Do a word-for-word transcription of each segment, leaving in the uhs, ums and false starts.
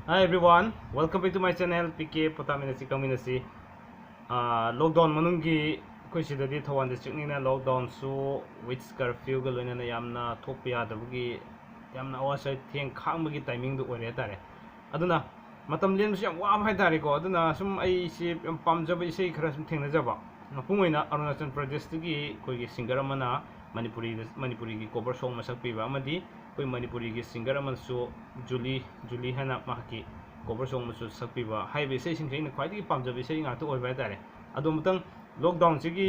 Hi everyone, welcome back to my channel, P K ꯄꯣꯊꯥꯃꯤꯟꯅꯁꯤ ꯈꯪꯃꯤꯟꯅꯁꯤ꯫ Ah, lockdown ꯃꯅꯨꯡꯒꯤ ꯑꯩꯈꯣꯏ ꯁꯤꯗꯗꯤ Thoubal districtꯅꯤꯅ lockdownꯁꯨ with curfewꯒ ꯂꯣꯏꯅꯅ ꯌꯥꯝꯅ ꯊꯣꯛꯄ ꯌꯥꯗꯕꯒꯤ, ꯌꯥꯝꯅ ꯑꯋꯥ ꯆꯩꯊꯦꯡ ꯈꯥꯡꯕꯒꯤ timingꯗꯨ ꯑꯣꯏꯔꯦ ꯍꯥꯏꯇꯥꯔꯦ꯫ ꯑꯗꯨꯅ ꯃꯇꯝ ꯂꯦꯟꯕꯁꯨ ꯌꯥꯝ ꯋꯥꯕ ꯍꯥꯏꯇꯥꯔꯦꯀꯣ꯫ ꯑꯗꯨꯅ ꯁꯨꯝ ꯑꯩꯁꯦ ꯌꯥꯝ ꯄꯥꯝꯖꯕ ꯏꯁꯩ ꯈꯔ ꯁꯨꯝ ꯊꯦꯡꯅꯖꯕ꯫ ꯃꯄꯨꯡ ꯑꯣꯏꯅ ꯑꯔꯨꯅꯥꯆꯜ ꯄ꯭ꯔꯗꯦꯁꯇꯒꯤ ꯑꯩꯈꯣꯏꯒꯤ singer ꯑꯃꯅ ꯃꯅꯤꯄꯨꯔꯤꯗ, ꯃꯅꯤꯄꯨꯔꯤꯒꯤ cover song ꯑꯃ ꯁꯛꯄꯤꯕ ꯑꯃꯗꯤ ꯑꯩꯈꯣꯏ ꯃꯅꯤꯄꯨꯔꯤꯒꯤ singer ꯑꯃꯁꯨ ꯖꯨꯂꯤ, ꯖꯨꯂꯤ ꯍꯥꯏꯅ ꯃꯍꯥꯛꯀꯤ cover song ꯑꯃꯁꯨ ꯁꯛꯄꯤꯕ ꯍꯥꯏꯔꯤꯕ ꯏꯁꯩꯁꯤꯡꯁꯦ ꯑꯩꯅ ꯈ꯭ꯋꯥꯏꯗꯒꯤ ꯄꯥꯝꯖꯕ ꯏꯁꯩ ꯉꯥꯛꯇ ꯑꯣꯏꯕ ꯍꯥꯏꯇꯥꯔꯦ꯫ ꯑꯗꯣ ꯑꯃꯨꯛꯇꯪ lockdownꯁꯤꯒꯤ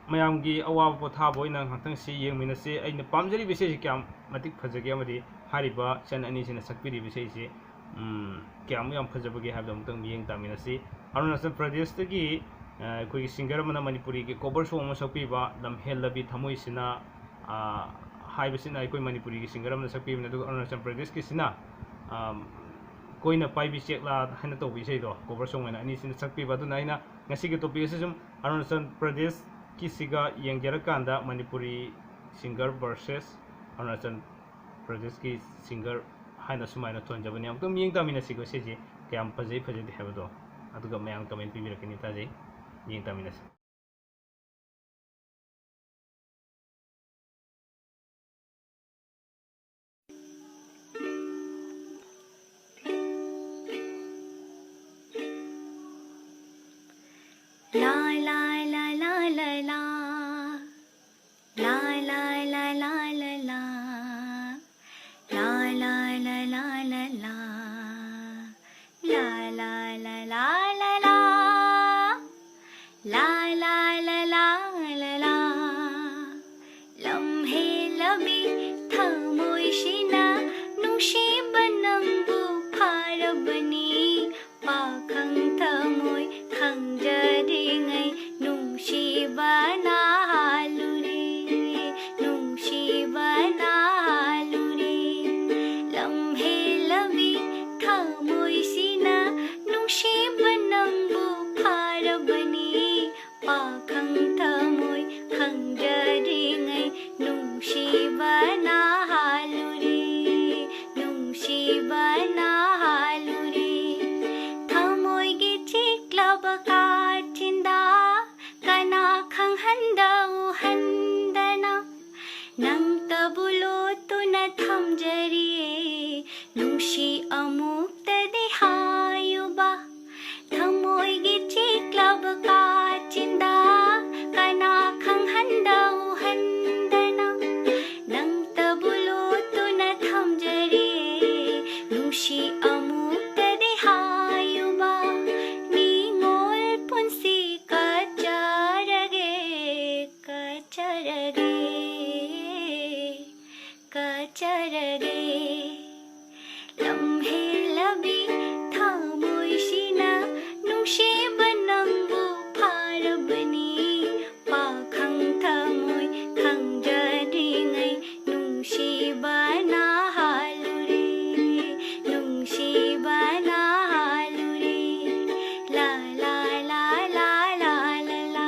ꯃꯌꯥꯝꯒꯤ ꯑꯋꯥꯕ ꯄꯣꯊꯥꯕ ꯑꯣꯏꯅ ꯉꯥꯛꯇꯪ ꯁꯤ ꯌꯦꯡꯃꯤꯟꯅꯁꯤ꯫ ꯑꯩꯅ ꯄꯥꯝꯖꯔꯤꯕ ꯏꯁꯩꯁꯤ ꯀꯌꯥꯝ ꯃꯇꯤꯛ ꯐꯖꯒꯦ ꯑꯃꯗꯤ ꯍꯥꯏꯔꯤꯕ ꯏꯆꯟ ꯑꯅꯤꯁꯤꯅ ꯁꯛꯄꯤꯔꯤꯕ ꯏꯁꯩꯁꯤ, ꯎꯝ, ꯀꯌꯥꯃꯨꯛ ꯌꯥꯝ ꯐꯖꯕꯒꯦ ꯍꯥꯏꯕꯗꯣ ꯑꯃꯨꯛꯇꯪ ꯃꯤꯠꯌꯦꯡ ꯇꯥꯃꯤꯟꯅꯁꯤ꯫ ꯑꯔꯨꯅꯥꯆꯜ ꯄ꯭ꯔꯗꯦꯁꯇꯒꯤ, ꯑ, ꯑꯩꯈꯣꯏꯒꯤ singer ꯑꯃꯅ ꯃꯅꯤꯄꯨꯔꯤꯒꯤ cover song ꯑꯃ ꯁꯛꯄꯤꯕ ꯂꯝꯍꯦꯜꯂꯕꯤ ꯊꯃꯣꯏꯁꯤꯅ, ꯑ, ꯍꯥꯏꯕꯁꯤꯅ ꯑꯩꯈꯣꯏ ꯃꯅꯤꯄꯨꯔꯤꯒꯤ singer ꯑꯃꯅ ꯁꯛꯄꯤꯕꯅꯤ꯫ ꯑꯗꯨꯒ ꯑꯔꯨꯅꯥꯆꯜ ꯄ꯭ꯔꯗꯦꯁꯀꯤꯁꯤꯅ, ꯑ, ꯀꯣꯏꯅ ꯄꯥꯏꯕꯤ ꯆꯦꯛꯂꯥ ꯍꯥꯏꯅ ꯇꯧꯕ ꯏꯁꯩꯗꯣ cover song ꯑꯣꯏꯅ ꯑꯅꯤꯁꯤꯅ ꯁꯛꯄꯤꯕ꯫ ꯑꯗꯨꯅ ꯑꯩꯅ ꯉꯁꯤꯒꯤ topic ꯑꯁꯤ ꯁꯨꯝ ꯑꯔꯨꯅꯥꯆꯜ ꯄ꯭ꯔꯗꯦꯁꯀꯤꯁꯤꯒ ꯌꯦꯡꯖꯔꯀꯥꯟꯗ ꯃꯅꯤꯄꯨꯔꯤ singer versus ꯑꯔꯨꯅꯥꯆꯜ ꯄ꯭ꯔꯗꯦꯁꯀꯤ singer ꯍꯥꯏꯅ ꯁꯨꯃꯥꯏꯅ ꯊꯣꯟꯖꯕꯅꯤ꯫ ꯑꯃꯨꯛꯇꯪ ꯃꯤꯠꯌꯦꯡ ꯇꯥꯃꯤꯟꯅꯁꯤꯀꯣ, ꯁꯤꯁꯦ ꯀꯌꯥꯝ ꯐꯖꯩ ꯐꯖꯗꯦ ꯍꯥꯏꯕꯗꯣ꯫ ꯑꯗꯨꯒ ꯃꯌꯥꯝ comment ꯄꯤꯕꯤꯔꯛꯀꯅꯤ, ꯇꯥꯖꯩ꯫ ꯃꯤꯠꯌꯦꯡ ꯇꯥꯃꯤꯟꯅꯁꯤ꯫ ꯂꯥꯏ, ꯂꯥꯏ, ꯂꯥꯏ, ꯂꯥꯏ, ꯂꯥꯏ, ꯂꯥꯏ꯫ ꯂꯥꯏ, ꯂꯥꯏ, ꯂꯥꯏ, ꯂꯥꯏ, ꯂꯥꯏ, ꯂꯥꯏ꯫ ꯂꯥꯏ, ꯂꯥꯏ, ꯂꯥꯏ, ꯂꯥꯏ, ꯂꯥꯏ, ꯂꯥꯏ꯫ ꯂꯥꯏ, ꯂꯥꯏ, ꯂꯥꯏ, ꯂꯥꯏ, ꯂꯥꯏ, ꯂꯥꯏ꯫ ꯂꯥꯏ, ꯂꯥꯏ, ꯂꯥꯏ, ꯂꯥꯏ, ꯂꯥꯏ, ꯂꯥꯏ꯫ ꯂꯝꯍꯦꯜꯂꯕꯤ ꯊꯃꯣꯏꯁꯤꯅ ꯅꯨꯡꯁꯤꯕ ꯅꯪꯕꯨ ꯐꯥꯔꯕꯅꯤ꯫ ꯄꯥꯈꯪ ꯊꯃꯣꯏ ꯈꯪꯖꯔꯤꯉꯩ ꯅꯨꯡꯁꯤꯕꯅ ꯍꯥꯜꯂꯨꯔꯦ, ꯅꯨꯡꯁꯤꯕꯅ ꯍꯥꯜꯂꯨꯔꯦ꯫ ꯂꯝꯍꯦꯜꯂꯕꯤ ꯊꯃꯣꯏꯁꯤꯅ ꯅꯨꯡꯁꯤꯕ ꯅꯪꯕꯨ ꯐꯥꯔꯕꯅꯤ꯫ ꯄꯥꯈꯪ ꯊꯃꯣꯏ ꯈꯪꯖꯔꯤꯉꯩ ꯅꯨꯡꯁꯤꯕꯅ ꯍꯥꯜꯂꯨꯔꯦ, ꯅꯨꯡꯁꯤꯕꯅ ꯊꯝꯖꯔꯤꯌꯦ꯫ ꯅꯨꯡꯁꯤ ꯑꯃꯨꯛꯇꯗꯤ ꯍꯥꯏꯌꯨꯕ, ꯊꯃꯣꯏꯒꯤ ꯆꯤꯛꯂꯕ ꯀꯥꯆꯤꯟꯗ ꯀꯅꯥ ꯈꯪꯍꯟꯗ ꯎꯍꯟꯗꯅ ꯅꯪꯇꯕꯨ ꯂꯣꯠꯇꯨꯅ ꯊꯝꯖꯔꯤꯌꯦ꯫ ꯅꯨꯡꯁꯤ ꯑꯃꯨꯛꯇꯗꯤ ꯍꯥꯏꯌꯨꯕ, ꯅꯤꯡꯉꯣꯜ ꯄꯨꯟꯁꯤ ꯀꯠꯆꯔꯒꯦ, ꯀꯠꯆꯔꯒꯦ, ꯀꯠꯆꯔꯒꯦ꯫ ꯂꯝꯍꯦꯜꯂꯕꯤ ꯊꯃꯣꯏꯁꯤꯅ ꯅꯨꯡꯁꯤꯕ ꯅꯪꯕꯨ ꯐꯥꯔꯕꯅꯤ꯫ ꯄꯥꯈꯪ ꯊꯃꯣꯏ ꯈꯪꯖꯗ꯭ꯔꯤꯉꯩ ꯅꯨꯡꯁꯤꯕꯅ ꯍꯥꯜꯂꯨꯔꯦ, ꯅꯨꯡꯁꯤꯕꯅ ꯍꯥꯜꯂꯨꯔꯦ꯫ ꯂꯥ, ꯂꯥ, ꯂꯥ, ꯂꯥ, ꯂꯥ, ꯂꯥ, ꯂꯥ꯫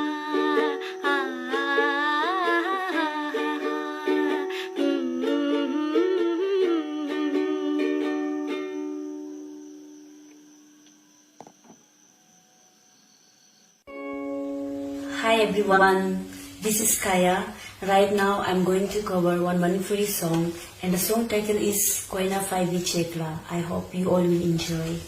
ꯑꯥ, ꯑꯥ, ꯑꯥ, ꯑꯥ, ꯑꯥ, ꯑꯥ꯫ ꯎꯝ, ꯎꯝ, ꯎꯝ, ꯎꯝ, ꯎꯝ, ꯎꯝ, ꯎꯝ꯫ Hi everyone, this is Kaya. Right now I'm going to cover one Manipuri song, and the song title is Koina Phaibi Chekla. I hope you all will enjoy.